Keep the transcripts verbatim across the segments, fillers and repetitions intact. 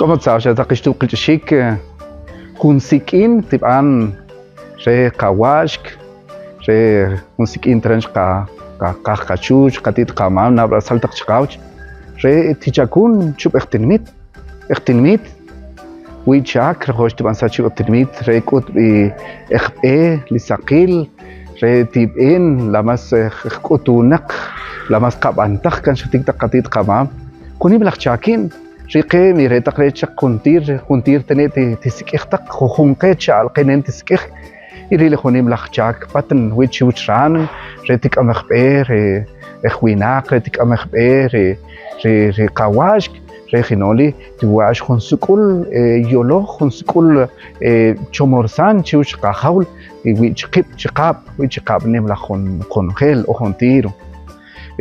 K'amot sa, xa ta qixtu qilch'ixik, eh, jun sik'in tib'an re qawaxk, re jun sik'in tren xa qa, qa, qa, qachuch, qa tit qa mam, nab'ra saltaq chiqawch, re tichakun chub'ej tinmit. Ej tinmit, wi chak, re jox tib'an sa chib'ej tinmit, re k'ut bi ej b'e, li saqil, re tib'en, la más, eh, ej k'utuneq, la más qab'antaj kan xa tik taq qa tit qa mam. Jun nim laj chakin, ri ke mi re taq re chak juntir, juntir tene' ti, ti sik'ej taq, jujun ke cha'al ke nen ti sik'ej, Y ri li jun nim laj chak, paten wi chuch ran, re ti k'am ej b'e, re ej winaq, re ti k'am ej b'e, re, re, re qawaxk, re jinoli, ti wax jun suk'ul, eh, yoloj, jun suk'ul, eh, chomorsan, chuch qajawl, y wi chiqib', chiqab', wi chiqab' nim laj jun, jun jel, o jun tiro.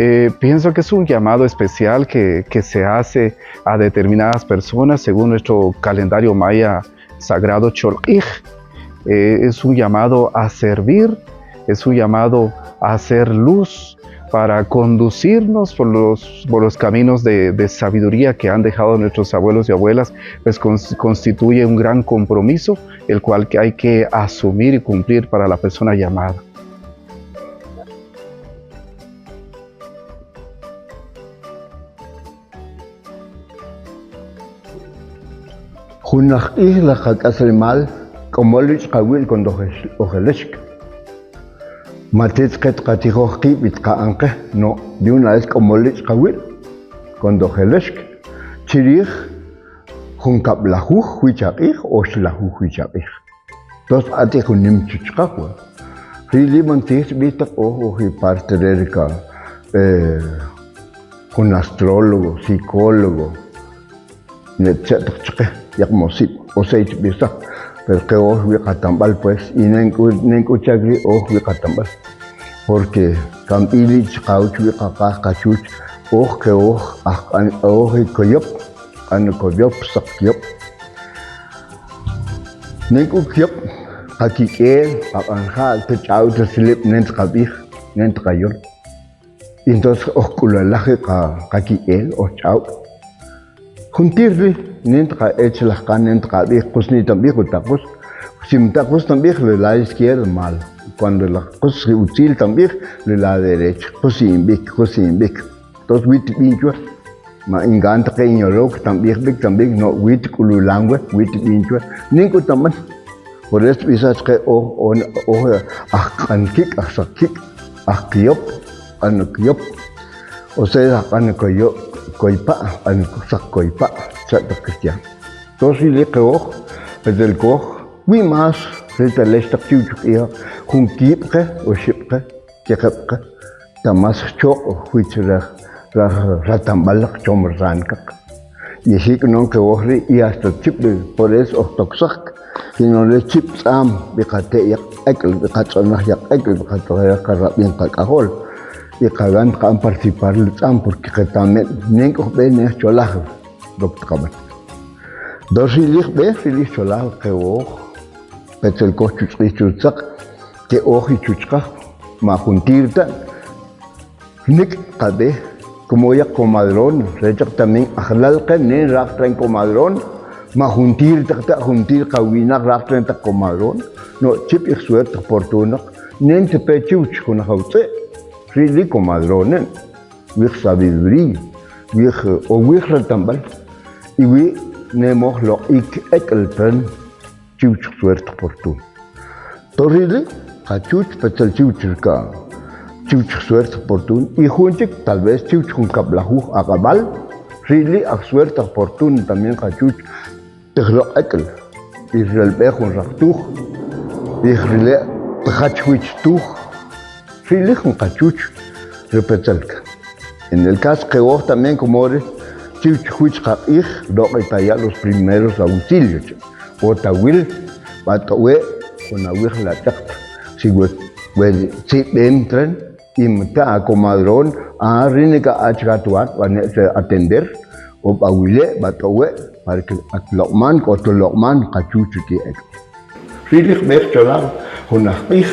Eh, pienso que es un llamado especial que, que se hace a determinadas personas según nuestro calendario maya sagrado Cholq'ij. Eh, es un llamado a servir, es un llamado a hacer luz para conducirnos por los, por los caminos de, de sabiduría que han dejado nuestros abuelos y abuelas, pues cons-, constituye un gran compromiso, el cual que hay que asumir y cumplir para la persona llamada. Jun naj q'ij laj qa k'aslimal k'o mol lich' qa wil kon do ojel-, ojelexk. Ma tit qet qa tijoj qib' bit qa anqe, no, de una vez k'o mol lich' qa wil kon do ojelexk. Chirij jun kab'lajuj jwicha q'ij, oxlajuj jwicha q'ij. Tos ati jun nim chuch qa jun. Ri li man tij b'ij taq oj, oj i parte re ri ka, eh, jun astrólogo, psicólogo, ne tse' taq chiqe, yaq' mosib', o sea, ti b'ij saq. Pero ke oj wi qa tamb'al, pues, y nen k'u, nen k'u chak ri oj wi qa tamb'al. Porque kan b'ili chiqawch wi qa qaj qa chuch, oj ke oj, aj q'an oj i koyob', q'an koyob', saq yob'. Nen k'u kiyob' qa kik'el, qa q'anja'l, te ch'ab' te silib', nen ta qa b'ij, nen ta qa yol. Y entonces oj k'ulalaj qa, qa kik'el, oj ch'ab'. Juntir ri, nen ta qa echlaj qa, nen ta qa b'ij, qusni' tan b'ij, u ta qus. Si mi ta qus tan b'ij, li lado izquierdo, mal. Cuando la qus, utsil tan b'ij, li lado derecho, qusin b'ik, qusin b'ik. Tos wit b'inchwa. Ma ingan taqe inyolok, tan b'ij b'ik, tan b'ij, no, wit k'ululan we, wit b'inchwa. Nen k'u tan b'an. Por eso b'isa taqe oj, oj, oj, aj q'an kik', aj saq kik', aj kiyob', q'an kiyob'. O sea, aj q'an koyo-, koypa', aj q'an saq koypa', tse' taq cristiano. Tos ri li ke oj, petel ke oj, wi más, ri ta lex taq chiw chuk ija, jun kib' ke, o xib' ke, kejeb' ke. Ta más jchoq' jwich rej, rej, rej tanb'al qa chomorsan kaq. Y jik'non ke oj ri', y hasta chip, por eso oj toksaj, sino le chip tz'am, b'i qa te' yaq' ek'l, b'i qa tz'onaj yaq' ek'l, b'i qa tz'onaj yaq' qa rab'in qa k'ajol. Y qa gana qa participar le tz'am, porque ke tamen, nen k'o jb'e nen jcholaj, dok taq'ab'an. Do ri li jb'e, ri li jcholaj ke oj, petzel koj chuchq'ij chuchtzaq, ke oj i chuchqaj, ma jun tir ta, nik' qa b'e, como yaq' comadrón, rech yaq' tamen ajlal ke nen raj tren comadrón, ma jun tir taq ta, jun tir qa winaq raj tren taq comadrón, no, chip ij suerte qa portunaq, nen te pe chiwch jun jawtz'e', ri li comadronen, wij sabiduría, wij, o wij ratanb'al, y wi nemoj loq'ik ek'l tren, chiwch suerte portun. To ri li, qa chuch petzel chiwch ka, chiwch suerte portun, y jun chik, tal vez chiwch jun kab'lajuj aq'ab'al, ri li aj suerte portun también qa chuch, tej loq' ek'l, y ri le b'e jun rajtuj, y ri le tjach jwich tuj, ri li jun qa chuch, ri petzel ka. En el caso ke oj también como ri, chiwch jwich qa q'ij, loq'itay ya los primeros auxilios, o ta wil, b'at'owe', jun awij la ch'aq, si we, we, si b'en tren, y mi ta a comadrón, a ri nik' a ach'at wat, b'ane' se atender, o b'a wile', b'at'owe', para que at loq'man, k'ot loq'man, qa chuch ti ek'. Ri li jb'e jcholaj, jun aj q'ij,